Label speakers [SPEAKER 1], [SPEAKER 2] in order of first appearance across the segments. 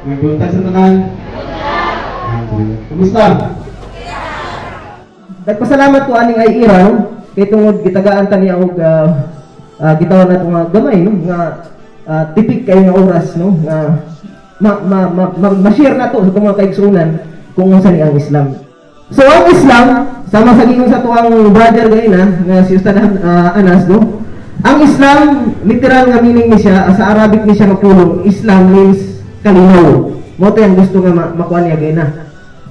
[SPEAKER 1] May buntag sa tanan. Kumusta?
[SPEAKER 2] Nagpasalamat ko aning ay ira, no? Kay tungod gitagaan ta niya og gitawag nato nga gamay, no, nga tipik kayo nga oras, no, nga ma ma ma, ma, ma-share nato sa atong mga kaigsuonan kung unsa ni ang Islam. So ang Islam, sama sa giingon sa tuang brother ganina nga si Ustad Anas, no. Ang Islam, literal nga meaning ni siya, sa Arabic ni siya mapulong, Islam means kalinaw. Mao to yung gusto nga makuha niya ganina.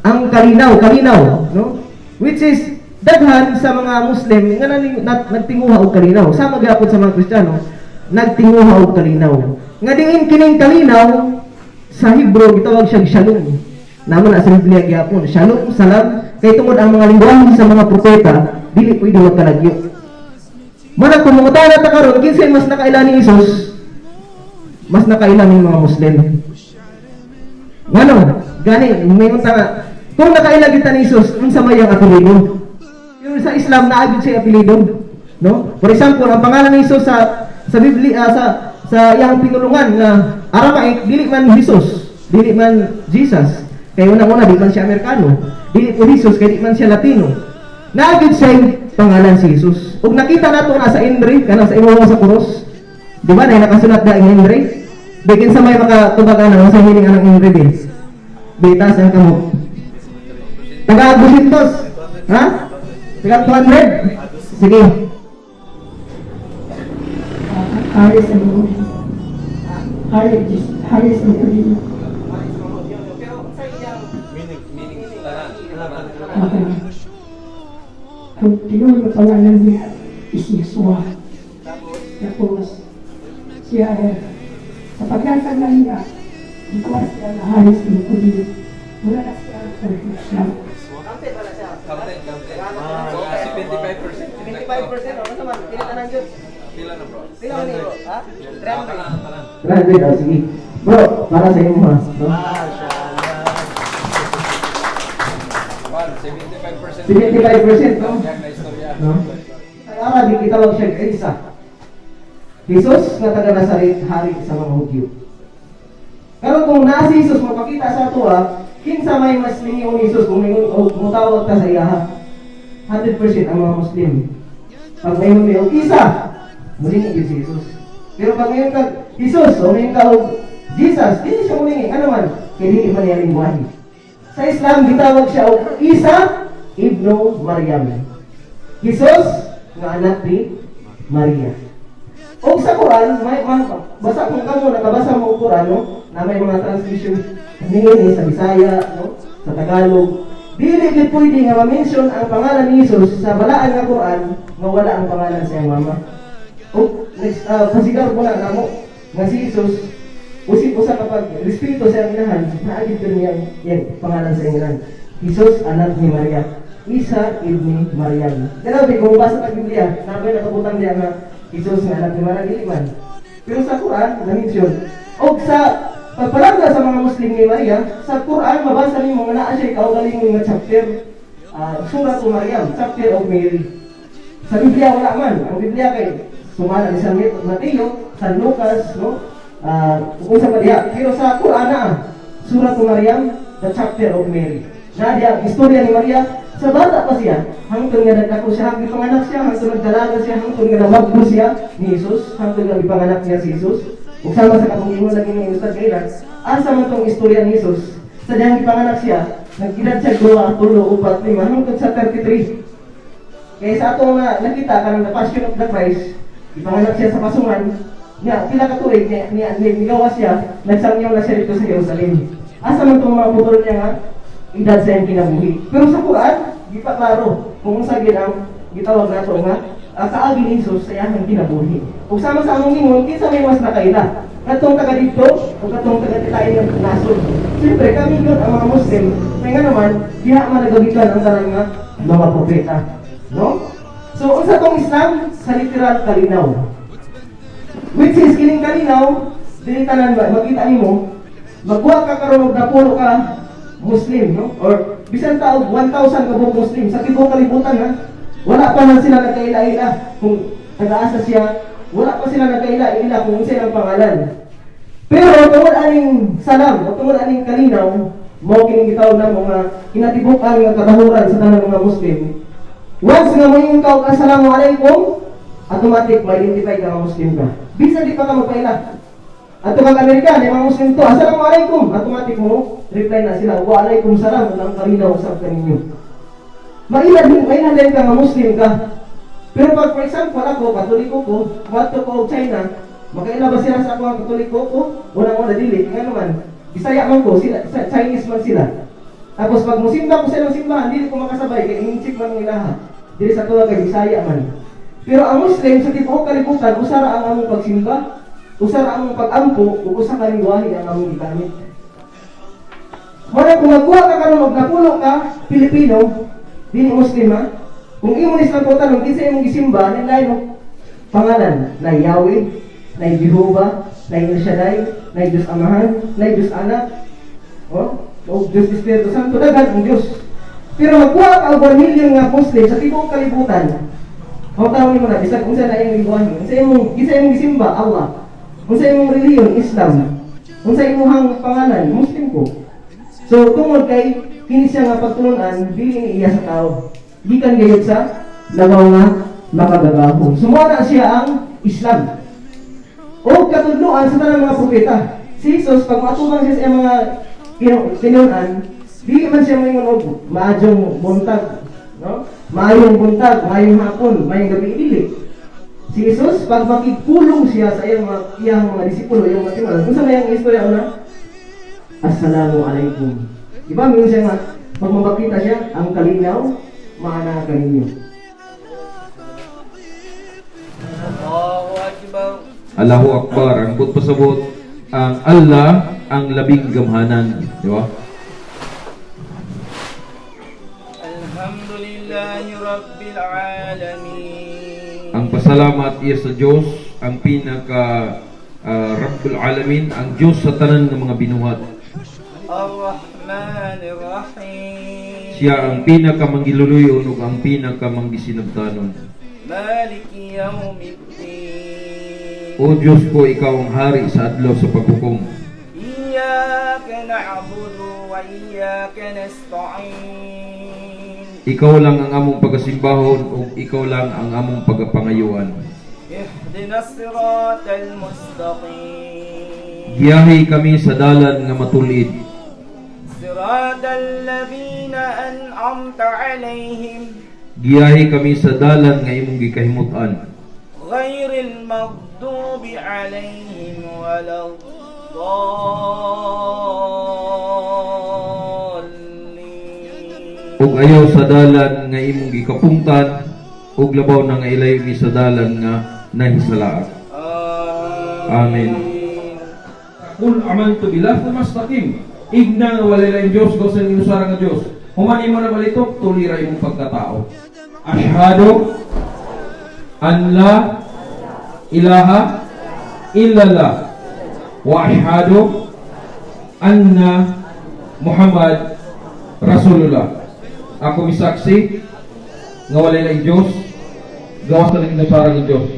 [SPEAKER 2] Ang kalinaw, kalinaw, no? Which is daghan sa mga Muslim nga nagtinguha og kalinaw. Sama gyapon sa mga Kristiyano, nagtinguha og kalinaw. Nga diin kining kalinaw, sa Hebrew gitawag siya shalom. Naman na sa Biblia gyapon, shalom, salam, kay tungod ang mga lingwahe sa mga propeta dili pwede magkalagyo. Mana kung mangutana ta karon, kinsay mas nakaila ni Jesus? Mas nakaila ning mga Muslim. Ngano? Gani, may ta nga, kung nakaila kita ni Jesus, unsa may ang apelyido? Yung sa Islam naa gyud siya apelyido, no? For example, ang pangalan ni Jesus sa Biblia, sa iyang pinulungan nga Aramaic, dili man Jesus, dili man Jesus. Kay unang-una, di man siya Amerikano. Dili po Jesus kay di man siya Latino. Naa gyud siya pangalan si Jesus. Ug nakita nato na sa Inri, kanang sa imuha sa krus. Di ba na nakasulat na ang Inri? Bikin sa may makatubag ana sa hiling anang Inri bi. Bitas ang kamot. Taga 200. Ha? Taga 200? Sige.
[SPEAKER 3] Haris Al-Hudi. Haris, Haris Al-Hudi.
[SPEAKER 4] Meaning, tanan.
[SPEAKER 3] Okay. Ang tinuod na pangalan niya is Yeshua. Tapos, siya ay, sa pagkatanda niya, ikuha siya na Haris Al-Hudi. Wala na siya sa Islam.
[SPEAKER 4] Counted, counted. So, 75%.
[SPEAKER 2] 75%, ano sa man? Pila tanan jud?
[SPEAKER 4] Pila na, bro?
[SPEAKER 2] Pila ni, bro? Ha?
[SPEAKER 4] Ah, tanan, tanan.
[SPEAKER 2] 300, oh, sige. Bro, para sa imo ha. No?
[SPEAKER 4] One, 75%.
[SPEAKER 2] 75%, no?
[SPEAKER 4] Yan na istorya.
[SPEAKER 2] No? Sa Arabic, gitawag siya Isa. Jesus nga taga Nazaret, hari sa mga Hudyo. Pero kung naa si Jesus mapakita sa ato, kinsa may mas lingion ni Jesus kung mingon o mutawag ta sa iya? 100% ang mga Muslim. Pag mayon mi og Isa, mulingi gyud si Jesus. Pero pag mayon ka Jesus o mayon ka og Jesus, dili siya mulingi. Ano man? Kay dili man niya lingwahe. Sa Islam, gitawag siya og Isa ibnu Maryam. Jesus nga anak ni Maria. O sa Quran, may basa kung kamo nakabasa mo og Quran, no, na may mga translation niini sa Bisaya, no, sa Tagalog. Dili gid pwede nga ma-mention ang pangalan ni Jesus sa balaan nga Quran nga wala ang pangalan sa iyang mama. O next, pasigar ko na namo nga si Jesus usip usa kapag respeto sa iyang inahan, naa gid niya iyang pangalan sa iyang inahan. Jesus anak ni Maria. Isa ibni Maryam. Kaya kung basa sa Biblia, naa may nakabutang diya nga Jesus nga anak ni Maria, dili man. Pero sa Quran, na-mention. Og sa pagpalangga sa mga Muslim ni Maria, sa Quran mabasa nimo nga naa siya kaugalingon nga chapter, Surah Maryam, chapter of Mary. Sa Biblia wala man. Ang Biblia kay sumala ni San Mateo, San Lucas, no? Kung sa pa diha. Pero sa Quran na, Surah Maryam, the chapter of Mary. Na diya, ang istorya ni Maria, sa bata pa siya, hangtod nga nagdako siya, hangtod panganak siya, hangtod nagdalaga siya, hangtod nga namagbo siya ni Jesus, hangtod nga ipanganak niya si Jesus. Ug sama sa katong ingon lagi ni Ustad Kailan, asa man tong istorya ni Jesus? Sa diyang ipanganak siya, nag-edad siya duha, tulo, upat, lima, hangtod sa 33. Kaya sa atong na nakita kanang the Passion of the Christ, ipanganak siya sa pasungan, niya pila ka tuig niya niya nigawas siya, nagsangyaw na siya dito sa Jerusalem. Asa man tong mga putol niya nga edad sa iyang kinabuhi? Pero sa Quran, gipaklaro kung unsa gid ang gitawag nato nga kaagi ni Jesus sa iyang kinabuhi. Ug sama sa among ingon, kinsa may mas nakaila? Katong taga didto o katong taga titayen nga nasod? Siyempre, kami yun ang mga Muslim, kaya nga naman, diha man nagagikan ang tanang nga mga propeta. No? So, unsa tong Islam? Sa literal, kalinaw. Which is, kining kalinaw, dili tanan ba, makita nimo, magkuha ka karon og napulo ka Muslim, no? Or bisan ta og 1,000 ka buok Muslim sa tibuok kalibutan ha. Wala pa man sila nagkaila-ila kung taga-asa siya, wala pa sila nagkaila-ila kung unsa ang pangalan. Pero tungod aning salam o tungod aning kalinaw, mao kining gitawag na mga kinatibuk-an nga katahuran sa tanang mga Muslim. Once nga moingon ka og "Assalamu alaikum," automatic ma-identify ka nga Muslim ka. Bisan di pa ka magpaila. Adto kang Amerika, may mga Muslim to, "Assalamu alaikum," automatic mo reply na sila, "Wa alaikum salam," ug ang kalinaw usab kaninyo. Maila din, maila din ka nga Muslim ka. Pero pag, for example, ako, Katoliko ko, muadto ko og China, makaila ba sila sa ako ang Katoliko ko? Unang-una, dili. Nga naman, Bisaya man ko, sila, Chinese man sila. Tapos pag musimba ko sa ilang simbahan, dili ko makasabay, kay Intsik man ang ilaha. Dili sa tuwa kay Bisaya man. Pero ang Muslim sa tibuok kalibutan, usa ra ang among pagsimba, usa ra ang among pag-ampo, ug usa ka lingwahe ang among gigamit. Mao na kung magkuha ka karon og napulo ka Pilipino, dili Muslim ha. Kung imo ni silang tanong kinsa imong gisimba, lain mo pangalan, na Yahweh, na Jehovah, na El Shaddai, na Diyos Amahan, na Diyos Anak, oh, o Diyos Espiritu Santo, daghan ang Diyos. Pero magkuha ka og 1 million nga Muslim sa tibuok kalibutan, ang tanong nimo na, bisag unsa na imong lingwahe, kinsa imong gisimba, Allah. Unsa imong relihiyon, Islam. Unsa imong pangalan, Muslim ko. So tungod kay kini siya nga pagtulunan, dili ni iya sa tao. Gikan gayud sa labaw nga makagagahom. So mao na siya ang Islam. O katudloan sa tanang mga propeta. Si Jesus, pag maatubang siya sa iyang mga tinunan, dili man siya moingon og "Maayong buntag," no? "Maayong buntag, maayong hapon, maayong gabi," dili. Si Jesus, pag makigpulong siya sa iyang mga disipulo, iyang mga tinunan, kung sa mayang istorya una, "Assalamu alaikum." Di ba, minsan siya nga, pag mabakita siya, "Ang kalinaw, maana kaninyo."
[SPEAKER 4] Allahu Akbar.
[SPEAKER 1] Allahu Akbar. Ang buot pasabot, ang Allah ang labing gamhanan. Di ba?
[SPEAKER 4] Alhamdulillahi Rabbil Alamin.
[SPEAKER 1] Ang pasalamat iya sa Dios, ang pinaka Rabbul Alamin, ang Dios sa tanan ng mga binuhat.
[SPEAKER 4] Ar-Rahman Ar-Rahim.
[SPEAKER 1] Siya ang pinaka manggiluluyon ug ang pinaka manggisinabtanon.
[SPEAKER 4] Maliki Yawmiddin.
[SPEAKER 1] O Diyos ko, ikaw ang hari sa adlaw sa paghukom.
[SPEAKER 4] Iyyaka na'budu wa iyyaka nasta'in.
[SPEAKER 1] Ikaw lang ang among pagasimbahon ug ikaw lang ang among pagapangayuan.
[SPEAKER 4] Ihdinas siratal mustaqim.
[SPEAKER 1] Giyahi kami sa dalan nga matulid.
[SPEAKER 4] Siratal ladzina an'amta 'alaihim.
[SPEAKER 1] Giyahi kami sa dalan nga imong gikahimutan.
[SPEAKER 4] غير المغضوب عليهم ولا الضالين.
[SPEAKER 1] Ug ayaw sa dalan nga imong gikapungtan ug labaw na nga ilayo mi sa dalan nga nahisalaat. Amen. Qul amantu billah thumastaqim. Igna nga walay laing Dios gawas sa inusara nga Dios. Human imo na balitok, tulira imong pagkatao. Ashhadu an la ilaha illallah wa ashhadu anna Muhammad Rasulullah. Ako misaksi nga walay laing Dios gawas sa inusara nga Dios.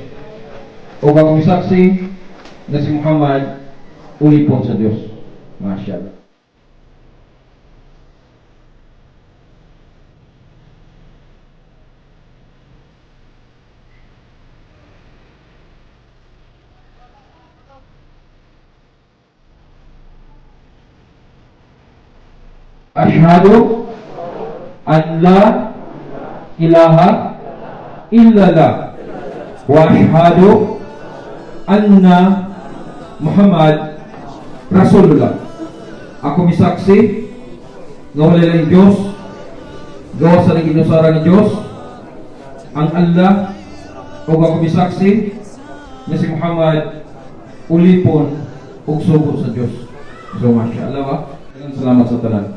[SPEAKER 1] O ako misaksi nga si Muhammad ulipon sa Dios. Masya Allah. Ashhadu an la ilaha illallah wa ashhadu anna Muhammad Rasulullah. Ako misaksi nga walay laing Dios gawas sa inusara nga Dios, ang Allah, ug ako misaksi nga si Muhammad ulipon ug sugo sa Dios. So masya Allah ba? Salamat sa tanan.